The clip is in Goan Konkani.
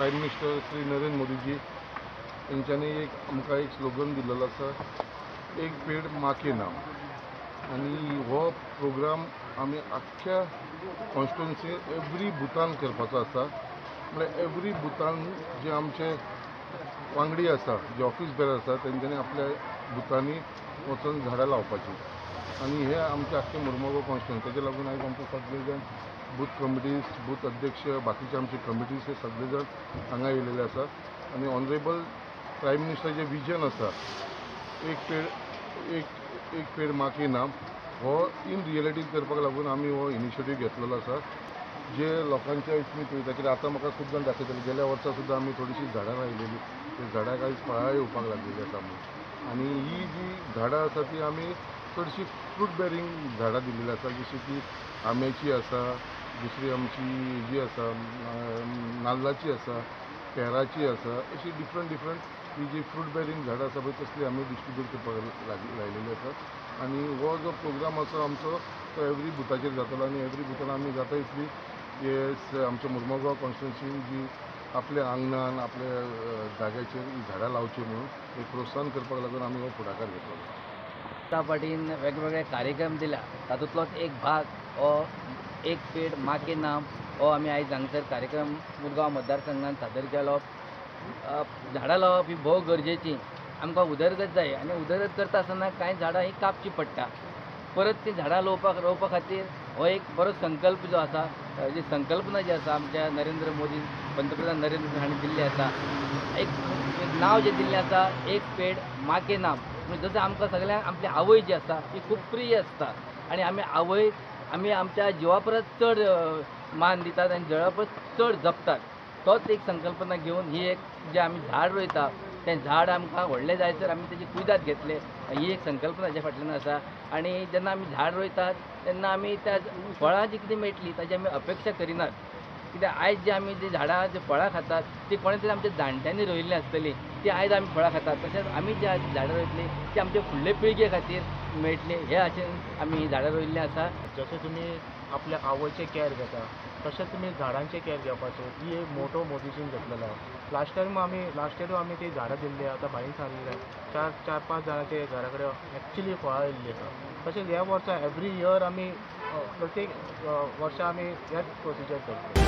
प्रायम मिनिस्टर श्री नरेंद्र मोदीजी हेंच्यांनी एक आमकां एक स्लोगन दिल्लो आसा, एक पेड माँ के नाम. आनी हो प्रोग्राम आमी आख्ख्या कॉन्स्टिट्युन्सी एवरी बुथान करपाचो आसा. म्हळ्यार एवरी बुथान जे आमचे वांगडी आसा, जे ऑफिस बेरर आसा, तेंच्यांनी आपल्या बुथांनी वचून झाडां लावपाची. आनी हे आमचे आख्खे मुरमुगांव कॉन्स्टिट्युन्सी, तेजे लागून आयज आमचे सगळे जाण बूथ कमिटीज, बूथ अध्यक्ष, बाकीचे आमचे कमिटीज हे सगळे जाण हांगा येयलेले आसा. आनी ऑनरेबल प्रायम मिनिस्टराचें विजन आसा, एक पेड एक एक पेड माँ के नाम, हो इन रियलिटी करपाक लागून आमी हो इनिशिएटीव घेतलेलो आसा. जे लोकांच्या इतली पळयता कित्याक आतां म्हाका खूब जाण दाखयतले, गेल्या वर्सा सुद्दां आमी थोडीशीं झाडां लायलेली, ते झाडांक आयज फळां येवपाक लागिल्ली आसा म्हणून. आनी ही जी झाडां आसा ती आमी चडशीं फ्रूट बेरींग झाडां दिल्लीं आसा, जशी की आंब्याची आसा, दुसरी आमची जी आसा नाल्लाची आसा, पेराची आसा, अशी डिफरंट डिफरंट ही जी फ्रूट बेरींग झाडां आसा पळय तसली आमी डिस्ट्रिब्यूट करपाक लायलेली आसा. आनी हो जो प्रोग्राम आसा आमचो तो एवरी बुथाचेर जातलो आनी एवरी बुथान आमी जाता इतली हे आमच्या मुरमुगांव कॉन्स्टिट्युन्सीन जी आपल्या आंगणान आपल्या जाग्याचेर ही झाडां लावची म्हणून एक प्रोत्साहन करपाक लागून आमी हो फुडाकार घेतलो. जनता पार्टीन वेगवेगळे कार्यक्रम दिल्या, तातूंतलोच एक भाग हो एक पेड माँ के नाम हो आमी आयज हांगसर कार्यक्रम मुरगांव मतदारसंघान सादर केलो. झाडां लावप ही भोव गरजेची, आमकां उदरगत जाय आनी उदरगत करता आसतना कांय झाडां ही कापची पडटा, परत ती झाडां रोवपा खातीर हो एक बरो संकल्प जो आसा, जी संकल्पना जी आसा आमच्या नरेंद्र मोदी, पंतप्रधान नरेंद्र मोदी हांणी दिल्ली आसा, एक नांव जें दिल्लें आसा एक पेड माँ के नाम, म्हणजे जसं आमकां सगळ्यांक आमची आवय जी आसा ती खूब प्रिय आसता आनी आमी आवय आमी आमच्या जिवा परस चड मान दितात आनी जिवा परस चड जपतात. तोच एक संकल्पना घेवन ही एक जे आमी झाड रोयता तें झाड आमकां व्हडलें जायसर आमी तेजी कुयदाद घेतले, ही एक संकल्पना हाज्या फाटल्यान आसा. आनी जेन्ना आमी झाड रोयतात तेन्ना आमी त्या फळां जी कितें मेळटली ताजी आमी अपेक्षा करिनात, कित्याक आयज जे आमी जी झाडां जी फळां खातात ती कोणें तरी आमच्या जाणट्यांनी रोयिल्लीं आसतलीं, ती आयज आमी फळां खातात. तशेंच आमी जी आयज झाडां रोयतलीं ती आमच्या फुडले पिळगे खातीर मेळटली हे आशेन आमी हीं झाडां रोयिल्लीं आसा. जशें तुमी आपल्या आवयचें कॅर घेता तशेंच तुमी झाडांचें कॅर घेवपाचें, ही एक मोटो मोदीजीन घेतलेलो आसा. लास्ट इयरूय आमी ती झाडां दिल्ली, आतां भाईन सांगलें 4-5 जाणांचे घरा कडेन एक्चुली फळां येयल्लीं आसा. तशेंच ह्या वर्सा एवरी इयर आमी प्रत्येक वर्सा आमी हेच प्रोसिजर करता.